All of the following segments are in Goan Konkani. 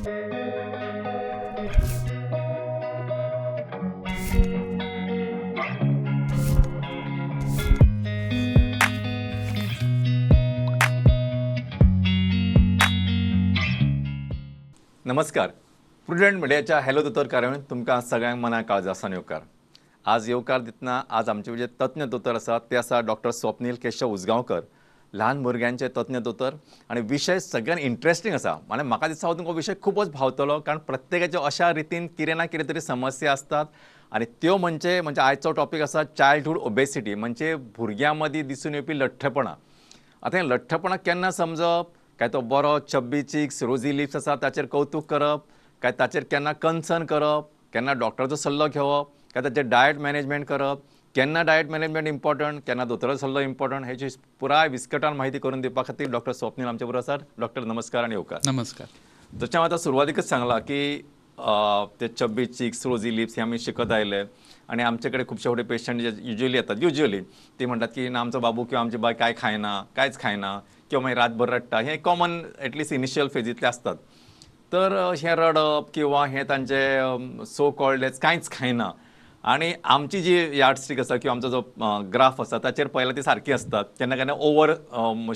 नमस्कार, प्रुडंट मिडियाच्या हॅलो दोतोर कार्यावळींत तुमकां सगळ्यांक मना काळजासान येवकार. आज येवकार दितना आज आमचे जे तज्ञ दोतोर आसा ते आसा डॉक्टर स्वप्नील केशव उजगांवकर, ल्हान भुरग्यांचे तज्ञ दोतोर. आनी विशय सगळ्यान इंट्रस्टींग आसा आनी म्हाका दिसता हो तुमकां विशय खूबच भावतलो, कारण प्रत्येकाच्यो अशा रितीन कितें ना कितें तरी समस्या आसतात आनी त्यो म्हणजे म्हणजे आयचो टॉपीक आसा चायल्डहूड ओबेसिटी, म्हणजे भुरग्यां मदीं दिसून येवपी लठ्ठपणां. आतां हें लठ्ठपणां केन्ना समजप, काय तो बरो चब्बी चिक्स रोजी लिप्स आसा ताचेर कौतूक करप, काय ताचेर केन्ना कन्सर्न करप, केन्ना डॉक्टराचो सल्लो घेवप, काय ताचेर डायट मॅनेजमेंट करप, केन्ना डायट मॅनेजमेंट इम्पॉर्टंट, केन्ना दोतोराचो सल्लो इम्पॉर्टंट, हेची पुराय विस्कटान म्हायती करून दिवपा खातीर डॉक्टर स्वप्नील आमचे बरोबर आसात. डॉक्टर नमस्कार आनी येवकार. नमस्कार. जशें हांवें आतां सुरवातीकच सांगलां की ते चब्बी चिक्स रोजी लिप्स हे आमी शिकत आयले आनी आमचे कडेन खुबशे फावटी पेशंट जे युज्युअली येतात, युज्युअली ती म्हणटात की ना आमचो बाबू किंवा आमची बाय कांय खायना, कांयच खायना किंवा मागीर रातभर रडटा. हे कॉमन एटलिस्ट इनिशियल फेजींतले आसतात. तर हें रडप किंवा हें तांचें सो कॉल्ड एज कांयच खायना आनी आमची जी यार्डस्टीक आसा किंवा आमचो जो ग्राफ आसा ताचेर पळयल्यार ती सारकी आसतात, केन्ना केन्ना ओवर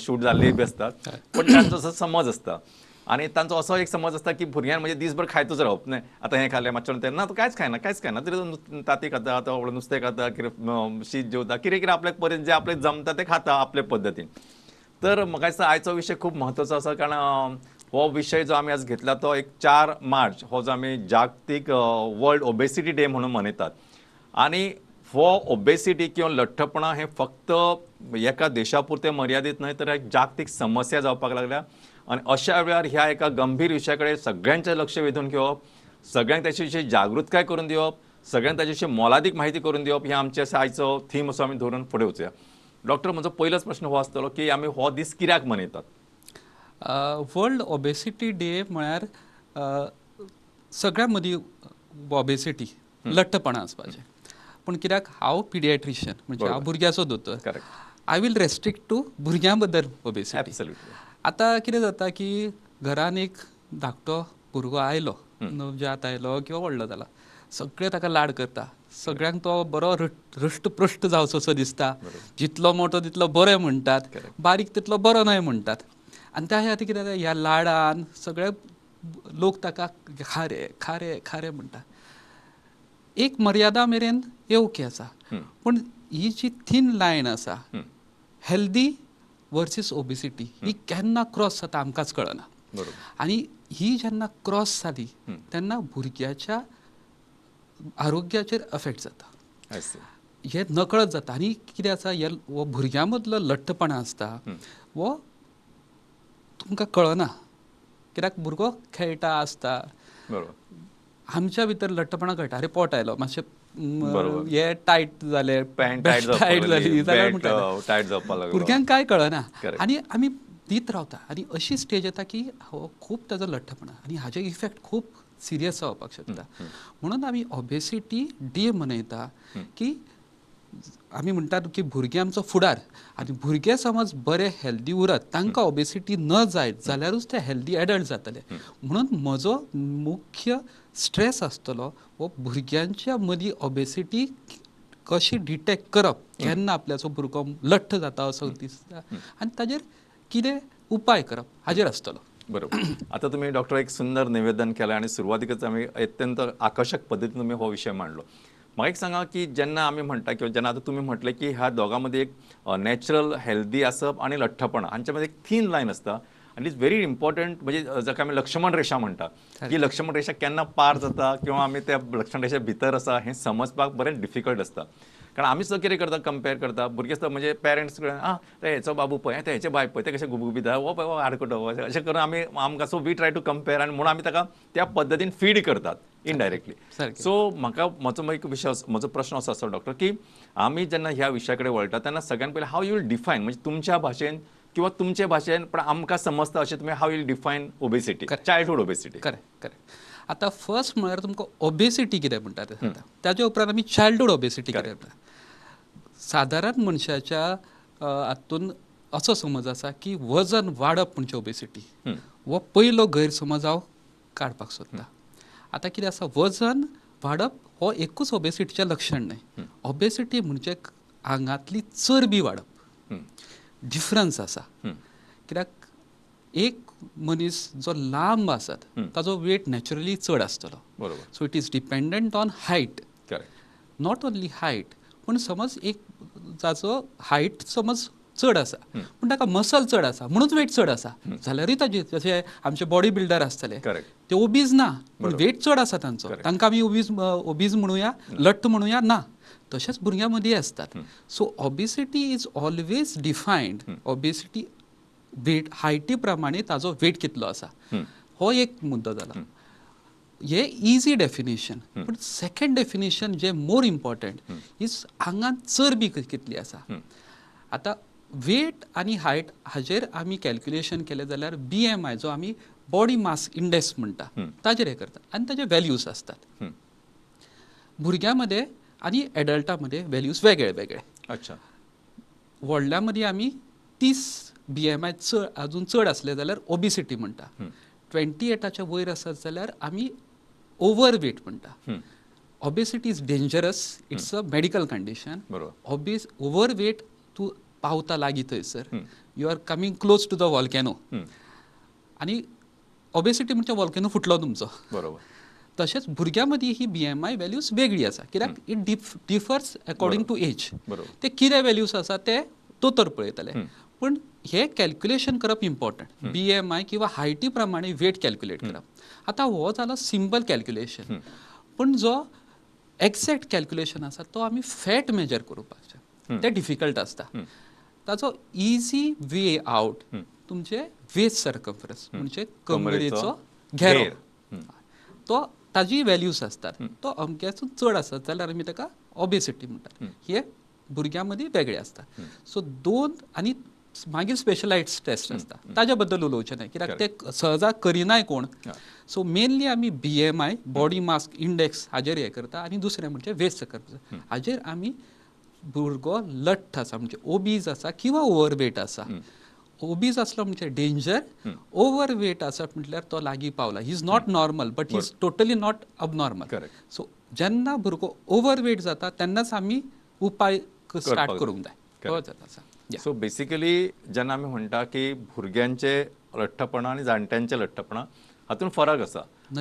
शूट जाल्ली बी आसतात, पूण तांचो असो समज आसता आनी तांचो असो एक समज आसता की भुरग्यान म्हणजे दीसभर खायतूच रावप न्हय, आतां हें खालें मातशें तें ना, तो कांयच खायना कांयच खायना, तरी तांती खाता, तो नुस्तें खाता, कितें शीत जेवता, कितें कितें आपल्याक पर्यंत जें आपल्याक जमता तें खाता आपले पद्दतीन. तर म्हाका दिसता आयचो विशय खूब म्हत्वाचो आसा, कारण हो विशय जो आमी आज घेतला तो एक 4 मार्च हो जो आमी जागतीक वर्ल्ड ओबेसिटी डे म्हणून मनयतात. आनी हो ओबेसिटी किंवा लठ्ठपणां हें फक्त एका देशा पुरतें मर्यादीत न्हय तर एक जागतीक समस्या जावपाक लागल्या. आनी अशा वेळार ह्या एका गंभीर विशया कडेन सगळ्यांचें लक्ष वेधून घेवप, सगळ्यांक ताचे विशीं जागृतकाय करून दिवप, सगळ्यांक ताचे विशीं मोलादीक म्हायती करून दिवप, हें आमचें आयचो थीम असो आमी धरून फुडें वचुया. डॉक्टर, म्हजो पयलोच प्रश्न हो आसतलो की आमी हो दीस कित्याक मनयतात? वर्ल्ड ओबेसिटी डे म्हळ्यार सगळ्यां मदीं ओबेसिटी लठ्ठपणां आसपाचें, पूण कित्याक हांव पिडियाट्रिशियन म्हणजे हांव भुरग्याचो दोतोर, I will restrict to भुरग्यां बद्दल ओबेसिटी. आतां कितें जाता की घरान एक धाकटो भुरगो आयलो, नवजात आयलो किंवा व्हडलो जाला, सगळे ताका लाड करता, सगळ्यांक तो बरो हृष्टपृष्ट जावचो असो दिसता, जितलो मोटो तितलो बरें म्हणटात, बारीक तितलो बरो न्हय म्हणटात. आनी त्या खातीर कितें जाता, ह्या लाडान सगळे लोक ताका खारे खारे खारे म्हणटा. एक मर्यादा मेरेन येवके आसा, पूण ही जी थीन लायन आसा हेल्दी वर्सीस ओबेसिटी ही केन्ना क्रॉस जाता आमकांच कळना. आनी ही जेन्ना क्रॉस जाली तेन्ना भुरग्याच्या आरोग्याचेर अफेक्ट जाता, हे नकळत जाता. आनी कितें आसा, हे हो भुरग्यां मदलो लठ्ठपणां आसता हो तुमकां कळना, कित्याक भुरगो खेळटा आसता, आमच्या भितर लठ्ठपणां कळटा, अरे पोट आयलो मातशें हे टायट जालें, पॅन्ट टायट जाली जाल्यार म्हणटा, भुरग्यांक कांय कळना आनी आमी दीत रावता. आनी अशी स्टेज येता की हो खूब ताजो लठ्ठपणां आनी हाजे इफेक्ट खूब सिरियस जावपाक शकता. म्हणून आमी ओबेसिटी डे मनयता की आमी म्हणटात की भुरगें आमचो फुडार, आनी भुरगे समज बरे हेल्दी उरत, तांकां ओबेसिटी न जायत जाल्यारूच ते हेल्दी एडल्ट जातले. म्हणून म्हजो मुख्य स्ट्रेस आसतलो हो भुरग्यांच्या मदीं ओबेसिटी कशी डिटेक्ट करप, केन्ना आपल्याचो भुरगो लठ्ठ जाता असो दिसता आनी ताजेर कितें उपाय करप हाजेर आसतलो. बरोबर. आतां तुमी डॉक्टर एक सुंदर निवेदन केलें आनी सुरवातीकच आमी अत्यंत आकर्शक पद्दतीन तुमी हो विशय मांडलो. म्हाका एक सांगा की जेन्ना आमी म्हणटा किंवा जेन्ना आतां तुमी म्हटलें की ह्या दोगां मदीं एक नॅचरल हेल्दी आसप आनी लठ्ठपणां हांचे मदीं एक थीन लायन आसता आनी it's very important, म्हणजे जाका आमी लक्ष्मण रेशा म्हणटा, की लक्ष्मण रेशा केन्ना पार जाता किंवा आमी त्या लक्ष्मण रेशा भितर आसा हें समजपाक बरें डिफिकल्ट आसता. कारण आमी सुद्दां कितें करता, कंपेर करता भुरगीं सुद्दां, म्हणजे पेरंट्स कडेन आं ते हेचो बाबू पळय, ते हेचे बाय पळय, ते कशें गुबगुबीत हो पळय हो आडकुटो, अशें करून आमी आमकां so we try to compare आनी म्हणून आमी ताका त्या पद्दतीन फीड करतात इनडायरेक्टली. सो म्हाका म्हजो एक विशय, म्हजो प्रश्न असो आसा डॉक्टर की आमी जेन्ना ह्या विशया कडेन वळटा तेन्ना सगळ्यान पयलीं how you will define, म्हणजे तुमच्या भाशेन किंवा तुमचे भाशेन पण आमकां समजता अशें तुमी how you will define obesity, childhood obesity? Correct correct. आतां फर्स्ट म्हळ्यार तुमकां ओबेसिटी कितें म्हणटा तें, ताजे उपरांत आमी चायल्डहूड ओबेसिटी कितें म्हणटा. सादारण मनशाच्या हातून असो समज आसा की वजन वाडप म्हणजे ओबेसिटी, हो पयलो गैरसमज हांव काडपाक सोदता. आतां कितें आसा, वजन वाडप हो एकूच ओबेसिटीचें लक्षण न्हय. ओबेसिटी म्हणजे आंगांतली चरबी वाडप, डिफरन्स आसा. कित्याक एक मनीस जो लांब आसत ताजो वेट नॅचरली चड आसतलो. बरोबर. So it is dependent on height. Not only height, पूण समज एक जाचो हायट समज चड आसा पूण ताका मसल चड आसा म्हणून वेट चड आसा जाल्यारूय ताजे, जशे आमचे बॉडी बिल्डर आसतले ते ओबीज ना पूण वेट चड आसा तांचो, तांकां आमी ओबीज ओबीज म्हणुया, लठ्ठ म्हणुया ना. तशेंच भुरग्यां मदीं आसतात. So obesity is always defined, obesity weight high tea प्रमाणे ताजो वेट कितलो आसा हो एक मुद्दो जाला. हे इजी डेफिनेशन. पूण second definition J more important is आंगांत चरबी कितली आसा. आतां वेट आनी हायट हाजेर आमी कॅल्क्युलेशन केलें जाल्यार BMI जो आमी बॉडी मास इंडेक्स म्हणटा ताजेर हें करता आनी ताजे व्हॅल्यूज आसतात. भुरग्यां मदें आनी एडल्टा मदें व्हॅल्यूज वेगळे वेगळे. अच्छा. व्हडल्या मदीं आमी 30 BMI चड अजून चड आसले जाल्यार ओबिसिटी म्हणटा, 28 वयर आसत जाल्यार आमी ओवर वेट म्हणटा. Obesity is dangerous, it's a medical condition. Obese over weight तूं पावता लागीं थंयसर, you are coming close to the volcano. आनी ओबेसिटी म्हणजे वॉल्केनो फुटलो तुमचो. बरोबर. तशेंच भुरग्यां मदीं ही BMI values वेगळी आसा कित्याक it differs according to age. ते कितें व्हॅल्यूज आसा ते दोतोर पळयतले, पूण हे कॅल्क्युलेशन करप इम्पॉर्टंट. BMI किंवा हायटी प्रमाणे वेट कॅल्क्युलेट करप. आतां हो जालो सिंपल कॅल्क्युलेशन, पूण जो एक्झॅक्ट कॅल्क्युलेशन आसा तो आमी फॅट मेजर करपाक जाय, ते डिफिकल्ट आसता. ताचो इजी वे आउट तुमचे वेस्ट सर्कमफरन्स म्हणजे कमरेचो घेरो, तो ताजी व्हॅल्यूज आसतात, तो अमक्यासून चड आसत जाल्यार आमी ताका ओबेसिटी म्हणटात. हे भुरग्यां मदीं वेगळे आसता. सो दोन आनी मागीर स्पेशलायज्ड टेस्ट आसता ताज्या बद्दल उलोवचें न्हय कित्याक ते सहजा करिनाय कोण. सो मेनली आमी BMI body mass index हाजेर हें करता आनी दुसरें म्हणजे वेस्ट सर्कमफरन्स हाजेर आमी भुरगो लठ्ठ आसा म्हणजे ओबीज आसा किंवा ओवरवेट आसा. ओबीज आसलो म्हणजे डेंजर, ओवरवेट आसा म्हटल्यार तो लागीं पावला, he is not normal but he is totally not abnormal. So जेन्ना भुरगो ओवरवेट जाता तेन्नाच आमी उपाय स्टार्ट करूंक जाय. हो जाता. सो बेसिकली जेन्ना आमी म्हणटा की भुरग्यांचे लठ्ठपणा आनी जाणट्यांचे लठ्ठपणा हातूंत फरक आसा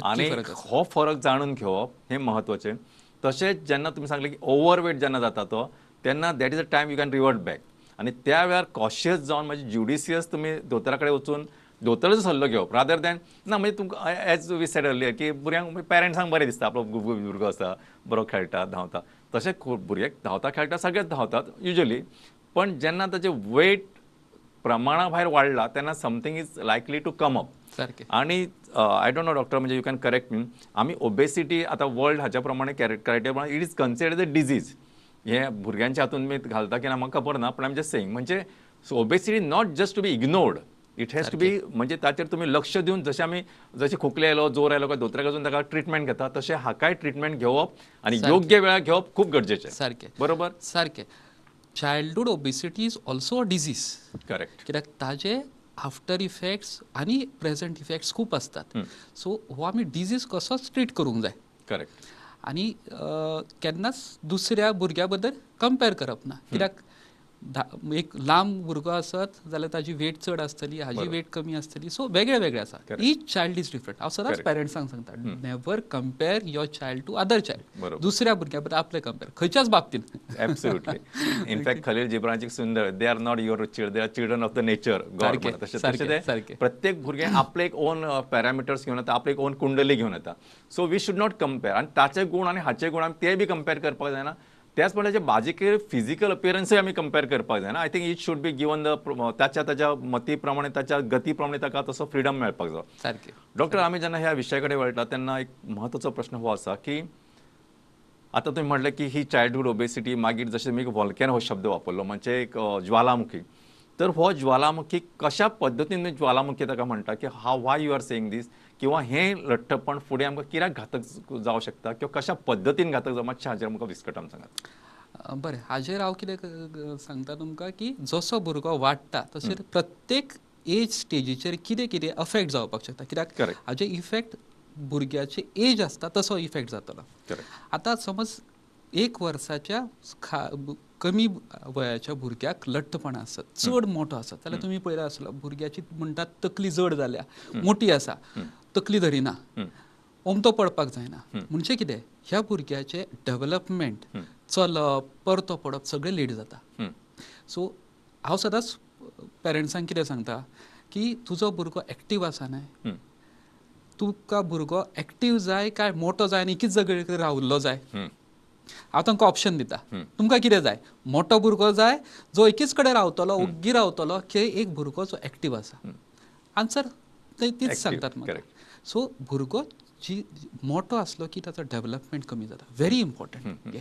आनी हो फरक जाणून घेवप हें म्हत्वाचें. तशेंच जेन्ना तुमी सांगलें की ओवरवेट जेन्ना जाता तो तेन्ना that is a time you can revert back आनी त्या वेळार कॉशियस जावन म्हणजे ज्युडिशियस तुमी दोतोरा कडेन वचून दोतोराचो सल्लो घेवप रादर दॅन ना म्हणजे तुमकां एज we said earlier की भुरग्यांक पेरंट्सांक बरें दिसता आपलो भुरगो आसा बरो खेळटा धांवता, तशें भुरगे धांवता खेळटा सगळेच धांवतात युजली, पण जेन्ना ताचें वेट प्रमाणा भायर वाडला तेन्ना something is likely to come up. सारकें. आनी I don't know doctor म्हणजे you can correct मी, आमी ओबेसिटी आतां वर्ल्ड हाच्या प्रमाणे क्रायटेरिया प्रमाणे it is considered a disease. हे भुरग्यांच्या हातून मी घालता की ना म्हाका खबर ना, पण आम जस्ट सेईंग म्हणजे so obesity not just to be ignored, it has to be म्हणजे ताचेर तुमी लक्ष दिवन जशें आमी जशें खोकले आयलो जोर आयलो काय दोतोरा वचून ताका ट्रिटमेंट घेता तशें हाकाय ट्रिटमेंट घेवप आनी योग्य वेळार घेवप खूब गरजेचें. सारकें. बरोबर. सारकें. Childhood obesity is also a disease. Correct. कित्याक ताजे आफ्टर इफेक्ट्स आनी प्रेझेंट इफेक्ट्स खूब आसतात. सो हो आमी डिजीज कसोच ट्रीट करूंक जाय. करेक्ट. आनी केन्नाच दुसऱ्या भुरग्या बद्दल कंपेर करप ना कित्याक एक लांब भुरगो आसत जाल्यार ताजी वेट चड आसतली, हाजी वेट कमी आसतली. सो वेगळे वेगळे आसा, ईच चायल्ड is different. हांव सदांच पेरंट्सांक सांगता never compare your child to other child, दुसऱ्या भुरग्या बद्दल आपले कंपेर खंयच्याच बाबतींत. एब्सोल्युटली. इनफॅक्ट खलील जिब्रानची सुंदर they are not your child, they are children of the nature God. तशें प्रत्येक भुरगें आपले एक ओन पॅरामिटर्स घेवन येता, आपले एक ओन कुंडली घेवन येता. So we should not compare आनी ताचे गूण आनी हाचे गूण आमी ते बी कंपेर करपाक जायना. त्याच प्रमाणे बाजीके फिजिकल अपियरन्सूय आमी कंपेर करपाक जायना. I think it should be given the ताच्या ताच्या मती प्रमाणे ताच्या गती प्रमाणे ताका तसो फ्रिडम मेळपाक जाय. सारकें. डॉक्टर आमी जेन्ना ह्या विशया कडेन वळटा तेन्ना एक म्हत्वाचो प्रश्न हो आसा की आतां तुमी म्हटलें की ही चायल्डहूड ओबेसिटी मागीर जशें तुमी वॉल्केन हो शब्द वापरलो म्हणजे एक ज्वालामुखी, तर हो ज्वालामुखी कशा पद्दतीन ज्वालामुखी ताका म्हणटा की how why you are saying this किंवा हें लठ्ठपण फुडें आमकां कित्याक घातक जावं शकता किंवा कशा पद्दतीन घातक जावं मातशें हाजेर आमकां विस्कटावन सांगात. बरें, हाजेर हांव कितें सांगता तुमकां की जसो भुरगो वाडटा तशें प्रत्येक एज स्टेजीचेर कितें कितें अफेक्ट जावपाक शकता कित्याक हाजे इफेक्ट भुरग्याची एज आसता तसो इफेक्ट जातलो. आतां समज 1 वर्साच्या कमी वयाच्या भुरग्याक लठ्ठपणा आसत, चड मोठो आसत जाल्यार तुमी पळयला आसलो भुरग्याची म्हणटात तकली जड जाल्या, मोठी आसा, तकली धरिना, ओमतो पडपाक जायना. म्हणजे कितें ह्या भुरग्याचें डेवलपमेंट, चलप, परतो पडप सगळें लेट जाता. सो हांव सदांच पेरंट्सांक कितें सांगता की तुजो भुरगो एक्टीव आसा न्हय, तुका भुरगो एक्टीव जाय काय मोठो जाय आनी एकीच जाग्यार रावल्लो जाय. हांव तांकां ऑप्शन दिता, तुमकां कितें जाय, मोठो भुरगो जाय जो एकीच कडेन रावतलो, ओग्गी रावतलो, की एक भुरगो जो एक्टीव आसा. आन्सर तीच सांगतात म्हाका. सो भुरगो जी मोठो आसलो की ताचो डेवलपमेंट कमी जाता, व्हेरी इम्पॉर्टंट.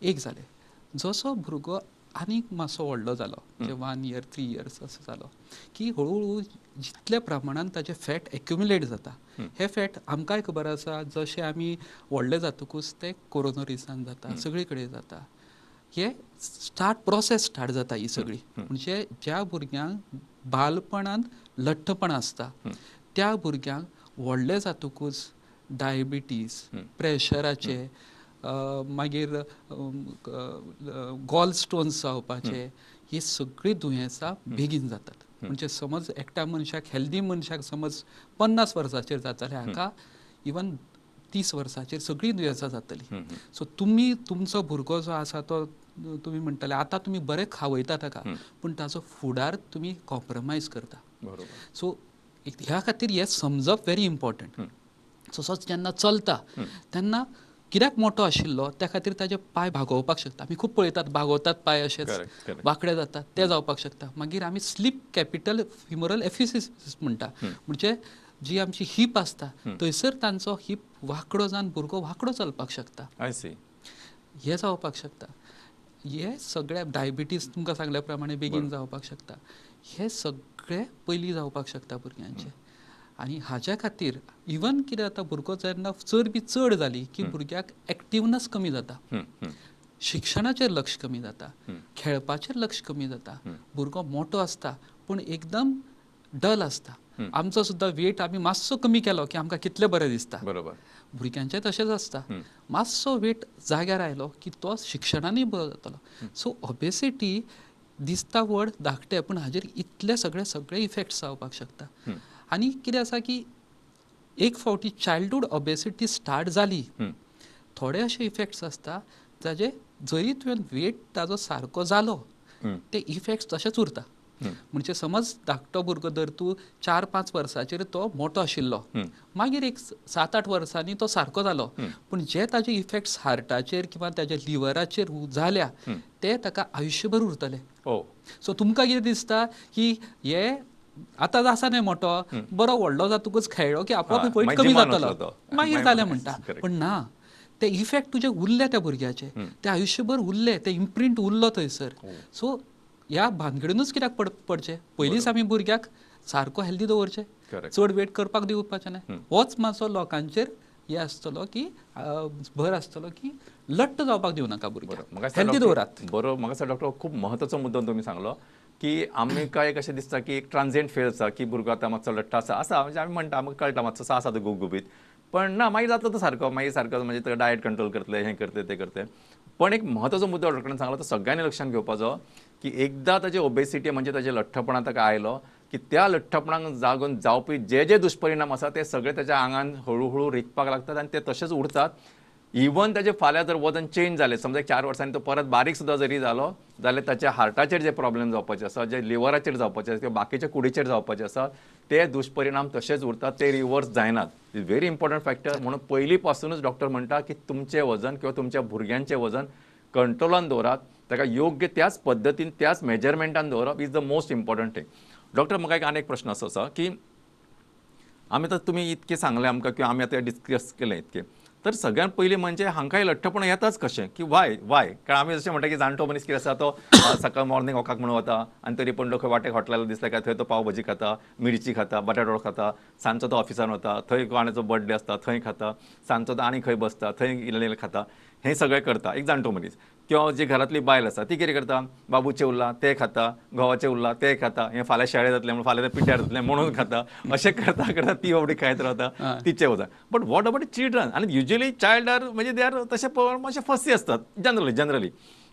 एक जालें, जसो भुरगो आनीक मातसो व्हडलो जालो, म्हणजे 1 इयर 3 इयर्स असो जालो की हळूहळू जितल्या प्रमाणान ताजें फॅट एक्युमुलेट जाता, हे फॅट आमकांय खबर आसा जशें आमी व्हडले जातकूच ते कोरोनरीसान जाता, सगळे कडेन जाता. हे स्टार्ट प्रोसेस स्टार्ट जाता ही सगळी. म्हणजे ज्या भुरग्यांक बालपणांत लठ्ठपण आसता त्या भुरग्यांक व्हडले जातकूच डायबिटीज, प्रेशराचे, मागीर गॉल स्टोन्स जावपाचे, ही सगळीं दुयेंसां बेगीन जातात. म्हणजे समज एकट्या मनशाक, हेल्दी मनशाक समज 50 वर्सांचेर जाता जाल्यार हाका इवन 30 वर्सांचेर सगळीं दुयेंसां जातलीं. सो तुमी तुमचो भुरगो जो आसा तो तुमी म्हणटले आतां तुमी बरें खावयता ताका, पूण ताचो फुडार तुमी कॉम्प्रोमायज करता. सो ह्या खातीर हें समजप व्हेरी इम्पॉर्टंट. तसोच जेन्ना चलता तेन्ना कित्याक मोठो आशिल्लो त्या खातीर ताजे पांय भागोवपाक शकता. आमी खूब पळयतात भागोवतात पांय अशेच वांकडे जातात, ते जावपाक शकता. मागीर आमी स्लीप कॅपिटल फिमोरल एफिसिस म्हणटा, म्हणजे जी आमची हिप आसता थंयसर तांचो हिप वांकडो जावन भुरगो वांकडो चलपाक शकता, हे जावपाक शकता. हे सगळे डायबिटीज तुमकां सांगल्या प्रमाणे बेगीन जावपाक शकता. हे सगळे पयलीं जावपाक शकता भुरग्यांचे. आनी हाज्या खातीर इवन कितें जाता, भुरगो जेन्ना चरबी चड जाली की भुरग्याक एक्टिवनस कमी जाता, शिक्षणाचेर लक्ष कमी जाता, खेळपाचेर लक्ष कमी जाता. भुरगो मोठो आसता पूण एकदम डल आसता. आमचो सुद्दां वेट आमी मातसो कमी केलो की आमकां कितलें बरें दिसता. बरोबर, भुरग्यांचें तशेंच आसता, मातसो वेट जाग्यार आयलो की तो शिक्षणानूय बरो जातलो. सो ओबेसिटी दिसता व्हड धाकटें, पूण हाजेर इतले सगळे सगळे इफेक्ट्स जावपाक शकता. आनी कितें आसा की एक फावटी चायल्डहूड ओबेसिटी स्टार्ट जाली, थोडे अशे इफेक्ट्स आसता ताजे जरी तुवें वेट ताजो सारको जालो ते इफेक्ट्स तशेच उरता. म्हणजे समज धाकटो भुरगो धर तूं 4-5 वर्सांचेर तो मोठो आशिल्लो, मागीर एक 7-8 वर्सांनी तो सारको जालो, पूण जे ताजे इफेक्ट्स हार्टाचेर किंवा ताज्या लिवराचेर जाल्या ते ताका आयुश्यभर उरतले. सो तुमकां कितें दिसता की हे आतां आसा न्हय मोठो, बरो व्हडलो जातकूच खेळ्ळो की आपोआप वेट कमी जातलो, मागीर जालें म्हणटा, पूण ना, ते इफेक्ट तुजे उरले त्या भुरग्याचे, ते आयुश्यभर उरले, ते इम्प्रिंट उरलो थंयसर. सो ह्या भानगडीनूच कित्याक पडचें, पयलींच आमी भुरग्याक सारको हेल्दी दवरचें, चड वेट करपाक दिवपाचें न्हय. होच मातसो लोकांचेर हे आसतलो की भर आसतलो की लट्ट जावपाक दिवं नाका भुरग्याक, हेल्दी दवरात. बरोबर, म्हाका दिसता डॉक्टर खूब म्हत्वाचो मुद्दो तुमी सांगलो की आमकां एक अशें दिसता की एक ट्रान्जियंट फेज आसा की भुरगो आतां मातसो लट्ट आसा आसा, म्हणजे आमी म्हणटा आमकां कळटा मातसो आसा तो गुबगुबीत, पण ना मागीर जातलो तो सारको, मागीर सारको म्हणजे ताका डायट कंट्रोल करतले, हें करतले तें करतले. पण एक म्हत्वाचो मुद्दो डॉक्टरान सांगलो तो सगळ्यांनी लक्षांत घेवपाचो की एकदां ताजे ओबेसिटी म्हणजे ताजे लठ्ठपणा ताका आयलो की त्या लठ्ठपणाक जागून जावपी जे जे दुश्परिणाम आसा ते सगळे ताच्या आंगान हळूहळू रिगपाक लागतात आनी ते तशेंच उरतात. इवन ताजे फाल्यां जर वजन चेंज जालें, समजा 4 वर्सांनी तो परत बारीक सुद्दां जरी जालो जाल्यार ताच्या हार्टाचेर जे प्रॉब्लेम जावपाचे आसा, जे लिवराचेर जावपाचे आसा किंवा बाकीच्या कुडीचेर जावपाचे आसा ते दुश्परिणाम तशेंच उरतात, ते रिवर्स जायनात. Is very important factor. म्हणून पयलीं पासूनच डॉक्टर म्हणटा की तुमचें वजन किंवा तुमच्या भुरग्यांचें वजन कंट्रोलान दवरात, ताका योग्य त्याच पद्दतीन त्याच मेजरमेंटान दवरप is the most important thing. Doctor म्हाका एक आनी एक प्रश्न असो आसा की आमी आतां तुमी इतकें सांगलें आमकां किंवा आमी आतां डिस्कस केलें इतकें, तर सगळ्यांत पयलीं म्हणजे हांकां लठ्ठपण येताच कशें की वाय वाय? कारण आमी जशें म्हणटा की जाणटो मनीस कितें आसा तो सकाळ मॉर्निंग वॉकाक म्हणून वता आनी तरी पण लोक वाटेक हॉटेलार दिसता काय थंय तो पाव भाजी खाता, मिरची खाता, बटाटवडो खाता, सांजचो तो ऑफिसान वता थंय कोणाचो बर्थडे आसता थंय खाता, सांजचो तो आनी खंय बसता थंय इल्लें इल्लें खाता. हें सगळें करता एक जाणटो मनीस किंवा जी घरांतली बायल आसा ती कितें करता, बाबूचें उरलां तें खाता, घोवाचें उरलां तें खाता, हें फाल्यां शेळें जातलें म्हणून फाल्यां तें पिड्ड्यार जातलें म्हणून खाता, अशें करता करता ती बाबडी खायत रावता, तिचें वजन. But what about children? आनी युजली चायल्ड आर म्हणजे they are तशें पळोवन मातशें फसी आसतात जनरली जनरली.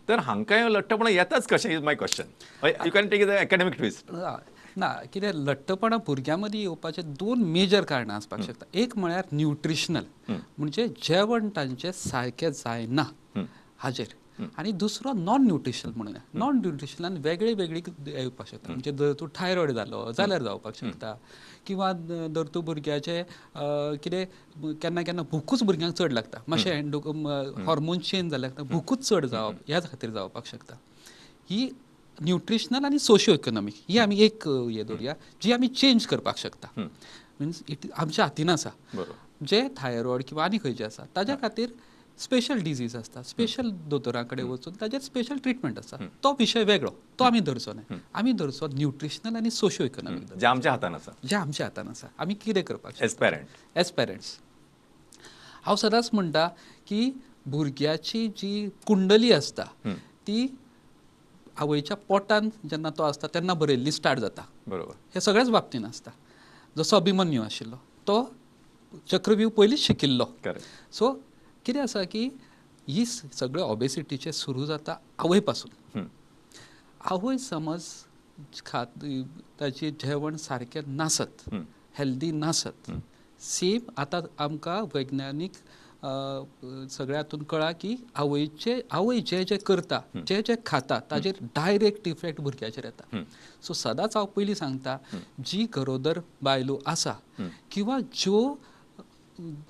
तर हांकां लठ्ठपणां येताच कशें is my question. You can take the academic twist. ना, कितें लठ्ठपणां भुरग्यां मदीं येवपाचे दोन मेजर कारणां आसपाक शकता. एक म्हळ्यार न्युट्रिशनल, म्हणजे जेवण तांचें सारकें जायना हाजेर, आनी दुसरो नॉन न्युट्रिशनल म्हणूया. नॉन न्युट्रिशनलान वेगळी वेगळी येवपाक शकता, म्हणजे जर तूं थायरॉयड जालो जाल्यार जावपाक शकता, किंवा जर तूं भुरग्याचें कितें केन्ना केन्ना भुकूच भुरग्यांक चड लागता, मातशें एन्डो हॉर्मोन चेंज जाल्यार लागता, भुकूच चड जावप ह्या खातीर जावपाक शकता. ही न्युट्रिशनल आनी सोशियो इकॉनॉमीक ही आमी एक हे दवरुया जी आमी चेंज करपाक शकता, मिन्स it आमच्या हातीन आसा. जे थायरॉयड किंवा आनी खंयचे आसा ताज्या खातीर स्पेशल डिजीज आसता, स्पेशल दोतोरा कडेन वचून ताजेर स्पेशल ट्रिटमेंट आसता, तो विशय वेगळो, तो आमी धरचो न्हय. आमी धरचो न्युट्रिशनल आनी सोशियो इकॉनॉमीक, जे आमच्या हातान आसा, जे आमच्या हातान आसा, आमी कितें करपाक एज पेरंट. एज पेरंट्स हांव सदांच म्हणटा की भुरग्याची जी कुंडली आसता ती आवयच्या पोटान जेन्ना तो आसता तेन्ना बरयल्ली स्टार्ट जाता. बरोबर, हे सगळ्याच बाबतीन आसता. जसो अभिमन्यू आशिल्लो तो चक्रव्यूह पयलींच शिकिल्लो. सो कितें आसा की ही सगळे ओबेसिटीचें सुरू जाता आवय पासून. आवय समज खात ताचें जेवण सारकें नासत, हेल्दी नासत, सेम आतां आमकां वैज्ञानीक सगळ्या हातून कळ्ळां की आवयचे आवय जे जे करता जे जे खाता ताजेर डायरेक्ट इफेक्ट भुरग्याचेर येता. सो सदांच हांव पयलीं सांगता, जी गरोदर बायलो आसा किंवा ज्यो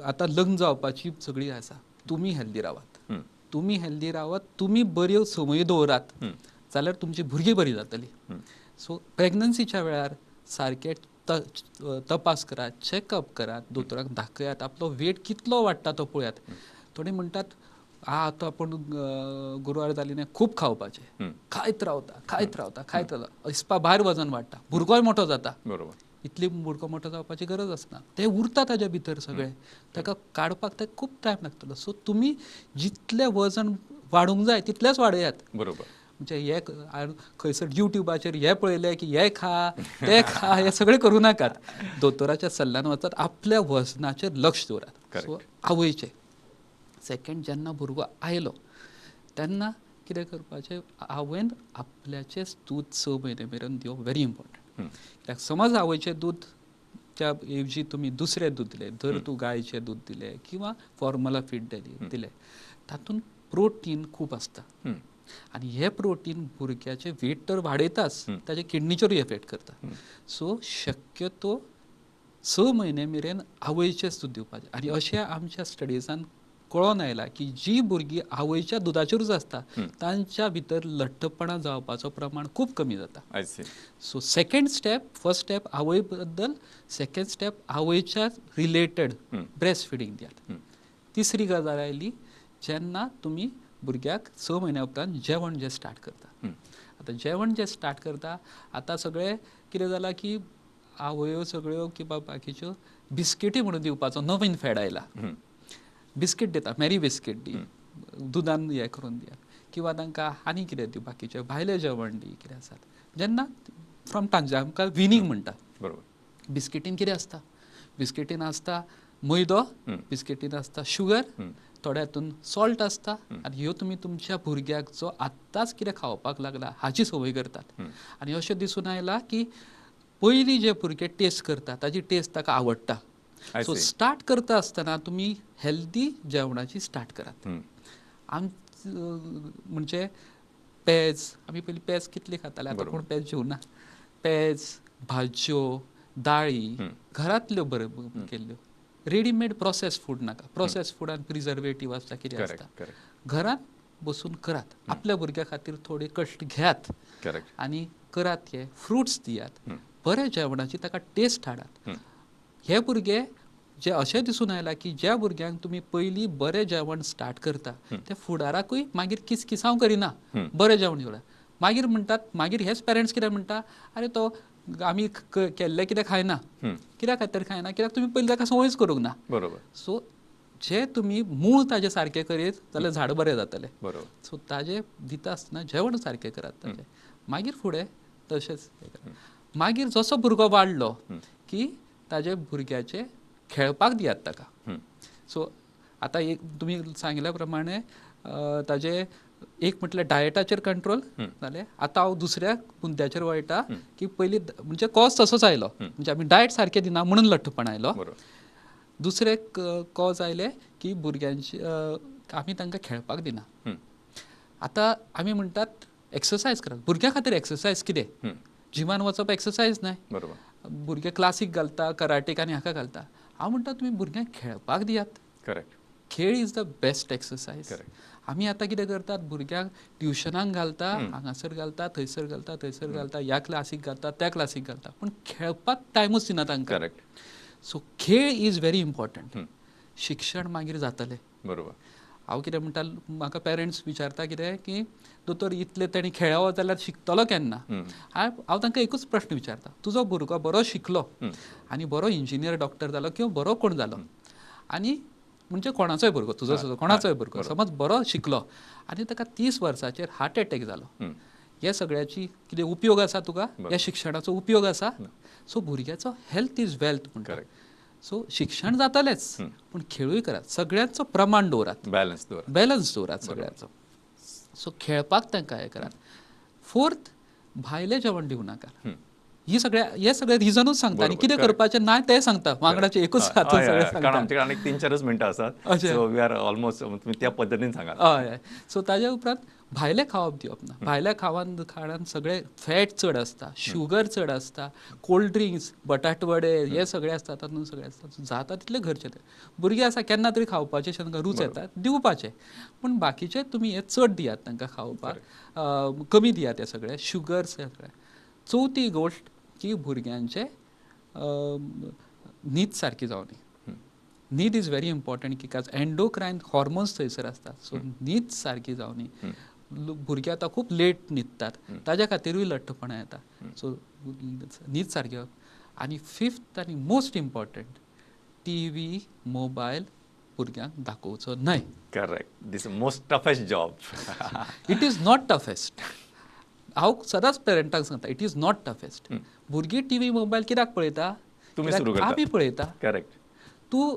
आतां लग्न जावपाची सगळी आसा, तुमी हेल्दी रावात, तुमी हेल्दी रावात, तुमी बऱ्यो संवयी दवरात जाल्यार तुमची भुरगीं बरी जातली. सो प्रेग्नन्सीच्या वेळार सारकें तपास करात, चॅकअप करात, दोतोराक दाखयात, आपलो वेट कितलो वाडटा तो पळयात. थोडे म्हणटात आतां आपूण गुरवार जाली न्ही खूब खावपाचें, खायत रावता खायत रावता खायत रावता, हिसपा भायर वजन वाडटा, भुरगोय मोठो जाता. बरोबर, इतली भुरगो मोठो जावपाची गरज आसना, ते उरता ताज्या भितर सगळें, ताका काडपाक ते खूब टायम लागतलो. सो तुमी जितलें वजन वाडूंक जाय तितलेंच वाडयात. बरोबर, म्हणजे हे खंयसर युट्यूबाचेर हे पळयलें की हे खा ते खा हे सगळें करूं नाकात, दोतोराच्या सल्ल्यान वचात, आपल्या वजनाचेर लक्ष दवरात. सो आवयचें. सेकंड, जेन्ना भुरगो आयलो तेन्ना कितें करपाचें, आवयन आपल्याचें दूद 6 म्हयने मेरेन दिवप व्हेरी इम्पॉर्टंट. कित्याक समज आवयचें दूद त्या ऐवजी तुमी दुसरें दूद दिलें, जर तूं गायचें दूद दिलें किंवा फॉर्मुला फीड दिलें, तातूंत प्रोटीन खूब आसता आनी हे प्रोटीन भुरग्याचें वेट तर वाडयताच, ताजे किडनीचेरूय इफेक्ट करता. सो शक्यतो 6 म्हयने मेरेन आवयचेंच दूद दिवपाचें. आनी अशें आमच्या स्टडीजान कळोन आयलां की जी भुरगीं आवयच्या दुदाचेरूच आसता तांच्या भितर लठ्ठपणां जावपाचो प्रमाण खूब कमी जाता. So second step, first step आवय बद्दल, सेकंड स्टेप आवयच्या रिलेटेड ब्रेस्ट फिडींग दियात. तिसरी गजाल आयली जेन्ना तुमी भुरग्याक 6 म्हयन्या उपरांत जेवण जें स्टार्ट करता. आतां जेवण जें स्टार्ट करता, आतां सगळें कितें जालां की आवयो सगळ्यो किंवा बाकीच्यो बिस्किटी म्हणून दिवपाचो नवीन फॅड आयला. बिस्कीट दिता, मॅरी बिस्कीट दी, दुदान हें करून दियात, किंवा तांकां आनी कितें दिवं, बाकीचें भायलें जेवण दी, कितें आसात. जेन्ना फ्रॉम तांचे आमकां विनींग म्हणटा. बरोबर, बिस्किटीन कितें आसता, बिस्किटीन आसता मैदो, बिस्किटीन आसता शुगर, थोड्या हातून सॉल्ट आसता, आनी ह्यो तुमी तुमच्या भुरग्याक जो आत्ताच कितें खावपाक लागला हाची संवय करतात. आनी अशें दिसून आयलां की पयलीं जे भुरगे टेस्ट करता ताजी टेस्ट ताका आवडटा. सो स्टार्ट करता आसतना तुमी हेल्दी जेवणाची स्टार्ट करात. म्हणजे पेज, आमी पयलीं पेज कितली खाताले, आतां कोण पेज जेवना. पेज, भाजयो, दाळी घरांतल्यो बऱ्यो केल्ल्यो, रेडीमेड प्रोसेस फूड नाका. प्रोसेस फुडान प्रिजर्वेटीव आसता, कितें आसता, घरांत बसून करात. आपल्या भुरग्या खातीर थोडे कश्ट घेयात आनी करात, हे फ्रुट्स दियात, बऱ्या जेवणाची ताका टेस्ट हाडात. हे भुरगे जे अशें दिसून आयलां की ज्या भुरग्यांक तुमी पयलीं बरें जेवण स्टार्ट करता ते फुडाराकूय मागीर किसकिसांव करिना, बरें जेवण जेवता. मागीर म्हणटात, मागीर हेच पेरंट्स कितें म्हणटा, आरे तो आमी केल्लें कितें खायना, कित्या खातीर खायना, कित्याक तुमी पयलीं ताका संवयच करूंक ना. बरोबर. सो जे तुमी मूळ ताजे सारकें करीत जाल्यार झाड बरें जातलें. बरोबर. सो ताजे दिता आसतना जेवण सारकें करात ताजें, मागीर फुडें तशेंच. मागीर जसो भुरगो वाडलो की ताजे भुरग्याचे खेळपाक दियात ताका. सो आतां एक तुमी सांगिल्ल्या प्रमाणे ताजे एक म्हटल्यार डायटाचेर कंट्रोल जालें. आतां हांव दुसऱ्या मुद्द्याचेर वळटा की पयलीं म्हणजे कॉज तसोच आयलो, म्हणजे आमी डायट सारकें दिना म्हणून लठ्ठपण आयलो. दुसरें कॉज आयलें की भुरग्यांची आमी तांकां खेळपाक दिना. आतां आमी म्हणटात एक्सरसायज करात, भुरग्यां खातीर एक्सरसायज कितें? जिमान वचप एक्सरसायज न्हय. भुरगे क्लासीक घालता, कराटेक आनी हाका घालता. हांव म्हणटा तुमी भुरग्यांक खेळपाक दियात. करेक्ट. खेळ is the best exercise. आमी आतां कितें करतात, भुरग्यांक ट्युशनाक घालता, हांगासर घालता, थंयसर घालता, थंयसर घालता, ह्या क्लासीक घालता, त्या क्लासीक घालता, पूण खेळपाक टायमूच दिना तांकां. करेक्ट. सो खेळ is very important. शिक्षण मागीर जातलें. बरोबर. हांव कितें म्हणटा, म्हाका पेरंट्स विचारता कितें की दोतोर इतले तेणी खेळ्ळो जाल्यार शिकतलो केन्ना? हांव तांकां एकूच प्रश्न विचारता, तुजो भुरगो बरो शिकलो आनी बरो इंजिनियर डॉक्टर जालो किंवा बरो कोण जालो, आनी म्हणजे कोणाचोय भुरगो, तुजो सुद्दां कोणाचोय भुरगो समज बरो शिकलो आनी ताका 30 वर्सांचेर हार्ट एटॅक जालो, ह्या सगळ्याची कितें उपयोग आसा तुका? ह्या शिक्षणाचो उपयोग आसा? सो भुरग्याचो हेल्थ is wealth म्हणटा. सो शिक्षण जातलेंच, पूण खेळूय करात, सगळ्यांचो प्रमाण दवरात, बॅलन्स दवरात, बॅलन्स दवरात सगळ्यांचो. सो खेळपाक तांकां हें करात. फोर्थ, भायलें जेवण दिवं नाका. ही सगळ्या हे सगळे रिजनूच सांगता आनी कितें करपाचें ना तें सांगता. वांगडाचें एकूच हातूंत सगळें सांगता. कारण आमचे कडेन 3-4 मिनटां आसात, सो we are almost, तुमी त्या पद्दतीन सांगात. हय. सो ताज्या उपरांत भायलें खावप दिवप ना. भायल्या खाणान सगळे फॅट चड आसता, शुगर चड आसता, कोल्ड ड्रिंक्स, बटाटवडे हे सगळे आसता, तातूंत सगळें आसता. जाता तितलें घरचें तें. भुरगीं आसा केन्ना तरी खावपाचें तांकां रूच येता दिवपाचें, पूण बाकीचें तुमी हें चड दियात तांकां खावपाक, कमी दियात हें सगळें शुगर्स हें सगळें. चवथी गोश्ट की भुरग्यांचे न्हीद सारकी जावनी. न्हीद is very important because endocrine hormones थंयसर आसतात. सो न्हीद सारकी जावनी. भुरगे आतां खूब लेट न्हिदतात, ताज्या खातीरूय लठ्ठपणां येता. सो न्हीद सारकी. आनी फिफ्थ आनी most important, T V, mobile भुरग्यांक दाखोवचो न्हय. Correct. This most toughest job. It is not toughest. हांव सदांच पेरंटांक सांगता, it is not toughest. भुरगीं टी व्ही मोबायल कित्याक पळयता? आमी पळयता. करेक्ट. तूं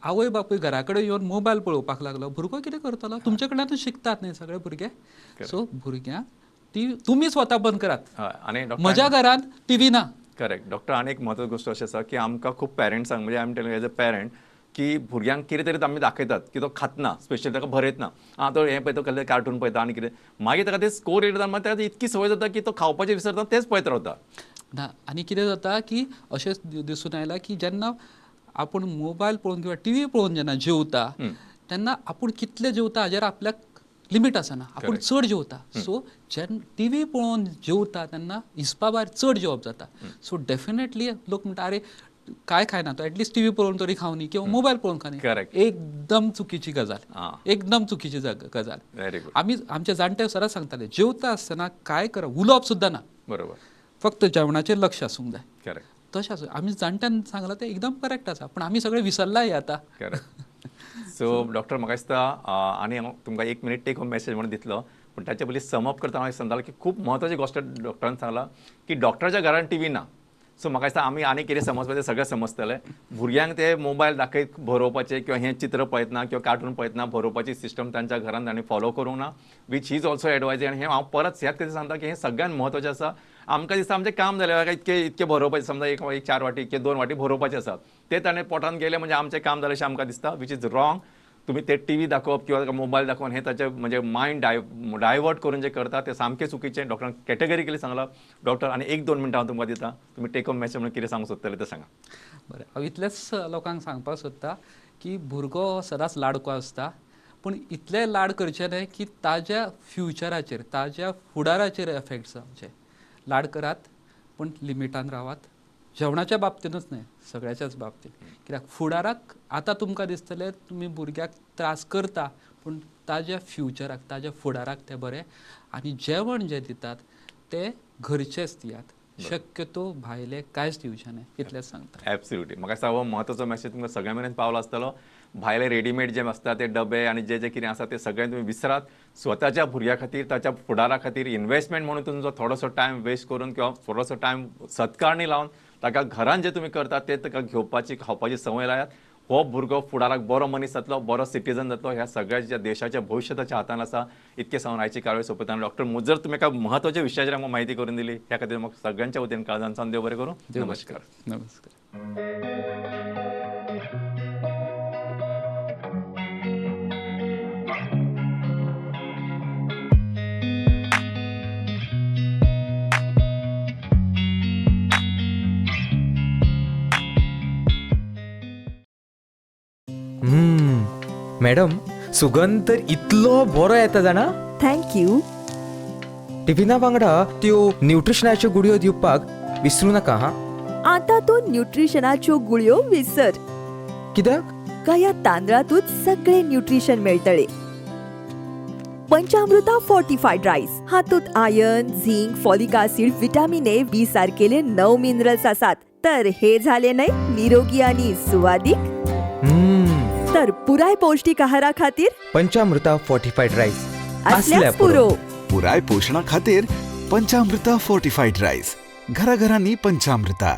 आवय बापूय घरा कडेन येवन मोबायल पळोवपाक लागलो, भुरगो कितें करतलो? तुमचे कडल्यान शिकतात न्ही सगळे भुरगे. सो भुरग्यांक टी तुमी स्वता बंद करात. आनी म्हज्या घरांत टी व्ही ना. करेक्ट. डॉक्टर, आनी एक म्हत्वाची गोश्ट अशी आसा की आमकां खूब पेरंट्सांक, म्हणजे I am telling as a parent, की भुरग्यांक कितें तरी आमी दाखयतात की तो खातना, स्पेशली ताका भरयतना, आं तो हें पळयता, कसलें कार्टून पळयता आनी कितें, मागीर ताका ते स्कोर येता, मागीर ताका इतकी संवय जाता की तो खावपाचें विसरता, तेंच पळयत रावता. ना, आनी कितें जाता की अशें दिसून आयलां की जेन्ना आपूण मोबायल पळोवन किंवा टी व्ही पळोवन जेन्ना जेवता तेन्ना आपूण कितलें जेवता हाजेर आपल्याक लिमीट आसना, आपूण चड जेवता. सो जेन्ना टी व्ही पळोवन जेवता तेन्ना हिसपा भायर चड जेवप जाता. सो डेफिनेटली लोक म्हणटा, अरे काय खायना तो, एटलिस्ट टी व्ही पळोवन तरी खावनी किंवा मोबायल पळोवन खावनी. एकदम चुकीची गजाल, एकदम चुकीची गजाल. आमी आमचे जाणटे सदांच सांगताले, जेवता आसतना काय करप, उलोवप सुद्दां ना. बरोबर. फक्त जेवणाचेर लक्ष आसूंक जाय. करेक्ट. तशें आसूं, आमी जाणट्यान सांगलां तें एकदम करेक्ट आसा, पूण आमी सगळे विसरला हें आतां. करेक्ट. सो डॉक्टर, म्हाका दिसता आनी हांव तुमकां 1 मिनीट टेक होम मॅसेज म्हणून दितलो, पूण ताचे पयलीं समअप करतना हांव समजालें की खूब म्हत्वाची गोश्ट डॉक्टरान सांगला की डॉक्टराच्या घरान टी व्ही ना. सो म्हाका दिसता आमी आनी कितें समजपाचें सगळें समजतलें. भुरग्यांक ते मोबायल दाखयत भरोवपाचें किंवा हें चित्र पळयतना किंवा कार्टून पळयतना भरोवपाची सिस्टम तांच्या घरान तांणी फॉलो करूंक ना, which is also advise. आनी हें हांव परत ह्याच खातीर सांगता की हें सगळ्यांत म्हत्वाचें आसा. आमकां दिसता आमचें काम जालें, इतकें इतकें भरोवपाचें, समजा एक 4 वाटी इतके 2 वाटी भरोवपाचें आसा, तें ताणें पोटान गेलें म्हणजे आमचें काम जालें अशें आमकां दिसता, which is wrong. तुमी ते टी व्ही दाखोवप किंवा मोबायल दाखोवन हें ताचें म्हणजे मायंड डायवर्ट करून जें करता तें सामकें चुकीचें. डॉक्टरान कॅटेगरिकली सांगलां. डॉक्टर, आनी 1-2 मिनटां हांव तुमकां दिता, तुमी टेक होम मॅसेज म्हणून कितें सांगूंक सोदतले तें सांगा. बरें, हांव इतलेंच लोकांक सांगपाक सोदता की भुरगो सदांच लाडको आसता, पूण इतले लाड करचे न्हय की ताज्या फ्युचराचेर, ताज्या फुडाराचेर एफेक्ट जावचे. लाड करात पूण लिमिटान रावात, जेवणाच्या बाबतीनूच न्हय, सगळ्याच्याच बाबतीन. कित्याक फुडाराक आतां तुमकां दिसतलें तुमी भुरग्याक त्रास करता, पूण ताज्या फ्युचराक, ताज्या फुडाराक तें बरें. आनी जेवण जें दितात तें घरचेंच दियात, शक्यतो भायलें कांयच दिवचें न्हय, इतलेंच सांगता. एब्सोल्युटली. म्हाका दिसता हो म्हत्वाचो मॅसेज तुमकां सगळ्यां मेरेन पावलो आसतलो. भायले रेडीमेड जे आसता ते डबे आनी जे जे कितें आसा ते सगळें तुमी विसरात. स्वताच्या भुरग्या खातीर, ताच्या फुडारा खातीर इन्वेस्टमेंट म्हणून तुमचो थोडोसो टायम वेस्ट करून किंवा थोडोसो टायम सत्कारणी लावन ताका घरान जे तुमी करतात ते ताका घेवपाची खावपाची संवय लायात. हो भुरगो फुडाराक बरो मनीस जातलो, बरो सिटीजन जातलो. ह्या सगळ्या देशाच्या भविश्य ताच्या हातान आसा. इतकें सांगून आयची कारवाय सोंपयता. डॉक्टर मुजर, तुमी एका म्हत्वाच्या विशयाचेर आमकां म्हायती करून दिली, ह्या खातीर म्हाका सगळ्यांच्या वतीन काळजान सावन देव बरें करूं. नमस्कार. नमस्कार. मॅडम, सुगंध तर इतलो बरो येता जाणा. Thank you. टिफिना वांगडा त्यो न्यूट्रिशनाच्यो गुळयो दिवपाक विसरू नाका हा. आता तूं न्यूट्रिशनाच्यो गुळयो विसर. कित्याक? कया तांदळातूच सगळे न्यूट्रिशन मेळटले. पंचामृता फोर्टिफायड रायस हातूंत iron, zinc, folic acid, vitamin A, B सारकेले 9 minerals आसात. तर हे झाले न्हय निरोगी आणि सुवादीक. तर पुराय पौष्टिक आहारा खातीर पंचामृता फोर्टिफायड रायस असल्याच पुरो. पुराय पोशणा खातीर पंचामृता फोर्टिफायड रायस. घराघरांनी पंचामृता.